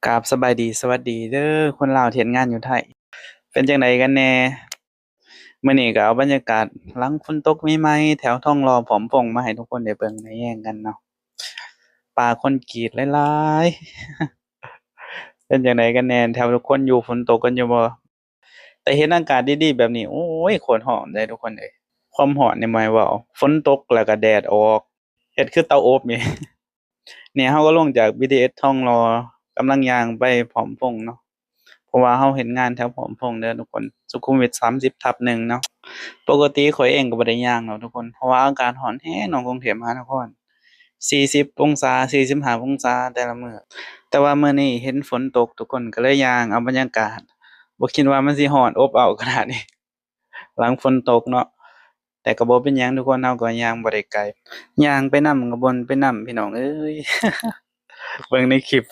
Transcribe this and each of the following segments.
ກາບສະບາຍດີ ສະຫວັດດີເດີ ຄົນລາວທີ່ເຮັດງານຢູ່ໄທ ເປັນຈັ່ງໃດກັນແດ່? ມື້ນີ້ກໍເອົາບັນຍາກາດຫຼັງຝົນຕົກໃໝ່ໆ ແຖວທອງຫຼໍ່ ພ້ອມພົງ ມາໃຫ້ທຸກຄົນໄດ້ເບິ່ງໄດ້ແຍງກັນເນາະ. ປາຄອນກຣີດຫຼາຍໆ ເປັນຈັ່ງໃດກັນແດ່? ແຖວທຸກຄົນຢູ່ຝົນຕົກກັນຢູ່ບໍ່? ແຕ່ເຫັນອາກາດດີໆແບບນີ້ ໂອ້ຍ ໂຄດຮ້ອນເດ້ທຸກຄົນເອີຍ. ຄວາມຮ້ອນນີ້ບໍ່ໃຫ້ເວົ້າ ຝົນຕົກແລ້ວກໍແດດອອກ ເຮັດຄືເຕົາອົບນີ້. ນີ້ເຮົາກໍລົງຈາກ ບີທີເອສ ທອງຫຼໍ່ ກຳລັງຍ່າງໄປພ້ອມພົງເນາະ ເພາະວ່າເຮົາເຮັດງານແຖວພ້ອມພົງເດີທຸກຄົນ ສຸຂຸມວິດ ສາມສິບ ທັບ ໜຶ່ງ ເນາະ. ປົກກະຕິຂ້ອຍເອງກໍບໍ່ໄດ້ຍ່າງດອກທຸກຄົນ ເພາະວ່າອາກາດຮ້ອນແຮງເນາະ ກຸງເທບມະຫານະຄອນ ສີ່ສິບອົງສາ ສີ່ສິບຫ້າອົງສາແຕ່ລະມື້. ແຕ່ວ່າມື້ນີ້ເຫັນຝົນຕົກ ທຸກຄົນກໍເລີຍຍ່າງເອົາບັນຍາກາດ ບໍ່ຄິດວ່າມັນຊິຮ້ອນອົບເອົາຂະໜາດນີ້ ຫຼັງຝົນຕົກເນາະ. ແຕ່ກໍບໍ່ເປັນຫຍັງທຸກຄົນ ເຮົາກໍຍ່າງບໍ່ໄດ້ໄກ ຍ່າງໄປນຳກໍບົ່ນໄປນຳ ພີ່ນ້ອງເອີຍ. ເບິ່ງໃນຄລິບ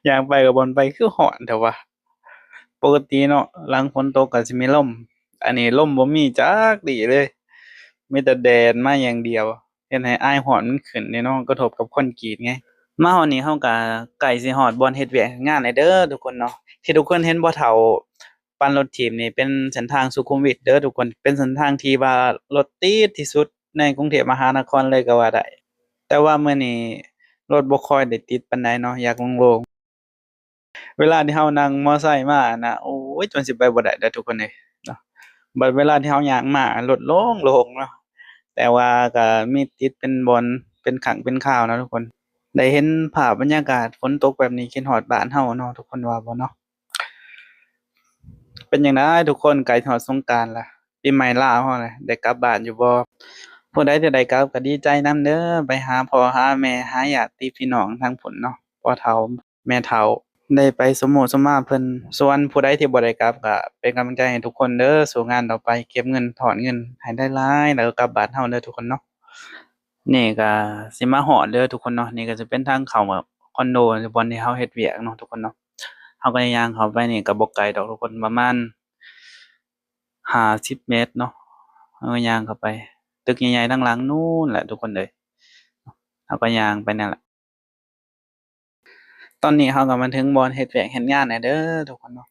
ຍ່າງໄປກໍບ່ອນໄປ ຄືຮ້ອນແທ້ວະ. ປົກກະຕິເນາະ ຫຼັງຝົນຕົກກໍຊິມີລົມ ອັນນີ້ລົມບໍ່ມີຈັກດີ້ເລີຍ ມີແຕ່ແດດມາຢ່າງດຽວ ເຮັດໃຫ້ອາຍຮ້ອນມັນຂຶ້ນເດ້ເນາະ ກະທົບກັບຄອນກຣີດໄງ. ມາຮອດນີ້ເຮົາກໍໃກ້ຊິຮອດບ່ອນເຮັດວຽກເຮັດງານແລ້ວເດີທຸກຄົນເນາະ. ທີ່ທຸກຄົນເຫັນພໍ່ເຖົ້າປັ່ນລົດຖີບນີ້ ເປັນເສັ້ນທາງສຸຂຸມວິດເດີທຸກຄົນ ເປັນເສັ້ນທາງທີ່ວ່າລົດຕິດທີ່ສຸດໃນກຸງເທບມະຫານະຄອນເລີຍກໍວ່າໄດ້. ແຕ່ວ່າມື້ນີ້ລົດບໍ່ຄ່ອຍໄດ້ຕິດປານໃດເນາະ ຢາກໂລ່ງໆ. ເວລາທີ່ເຮົານັ່ງມໍໄຊມານະ ໂອ້ຍ ຈົນຊິໄປບໍ່ໄດ້ແລ້ວທຸກຄົນເອີຍເນາະ. ບັດເວລາທີ່ເຮົາຍ່າງມາ ລົດໂລ່ງໆເນາະ ແຕ່ວ່າກໍມີຕິດເປັນບ່ອນເປັນຄັ້ງເປັນຄາວເນາະທຸກຄົນ. ໄດ້ເຫັນພາບບັນຍາກາດຝົນຕົກແບບນີ້ ຄິດຮອດບ້ານເຮົາເນາະ ທຸກຄົນວ່າບໍ່ເນາະ? ເປັນຈັ່ງໃດທຸກຄົນ ໃກ້ຮອດສົງການລະ ປີໃໝ່ລາວເຮົາລະ ໄດ້ກັບບ້ານຢູ່ບໍ່? ຜູ້ໃດທີ່ໄດ້ກັບກໍດີໃຈນຳເດີ ໄປຫາພໍ່ຫາແມ່ ຫາຍາດຕິພີ່ນ້ອງທາງພຸ້ນເນາະ ພໍ່ເຖົ້າ ແມ່ເຖົ້າ ໄດ້ໄປສົມໂມດສົມມາເພິ່ນ. ສ່ວນຜູ້ໃດທີ່ບໍ່ໄດ້ກັບ ກໍເປັນກຳລັງໃຈໃຫ້ທຸກຄົນເດີ ສູ້ງານຕໍ່ໄປ ເກັບເງິນຖອນເງິນໃຫ້ຫຼາຍໆ ແລ້ວກໍກັບບ້ານເຮົາເດີທຸກຄົນເນາະ. ນີ້ກໍຊິມາຮອດເດີທຸກຄົນເນາະ. ນີ້ກໍຈະເປັນທາງເຂົ້າຄອນໂດ ບ່ອນທີ່ເຮົາເຮັດວຽກເນາະທຸກຄົນເນາະ. ເຮົາກໍຍ່າງເຂົ້າໄປ ນີ້ກໍບໍ່ໄກດອກທຸກຄົນ ປະມານຫ້າສິບແມັດເນາະ. ເຮົາກໍຍ່າງເຂົ້າໄປ ຕຶກໃຫຍ່ໆທາງຫຼັງນູ້ນແຫຼະທຸກຄົນເອີຍ ເຮົາກໍຍ່າງໄປນັ້ນແຫຼະ. ຕອນນີ້ເຮົາກໍມາເຖິງບ່ອນເຮັດວຽກເຮັດງານແລ້ວເດີທຸກຄົນເນາະ.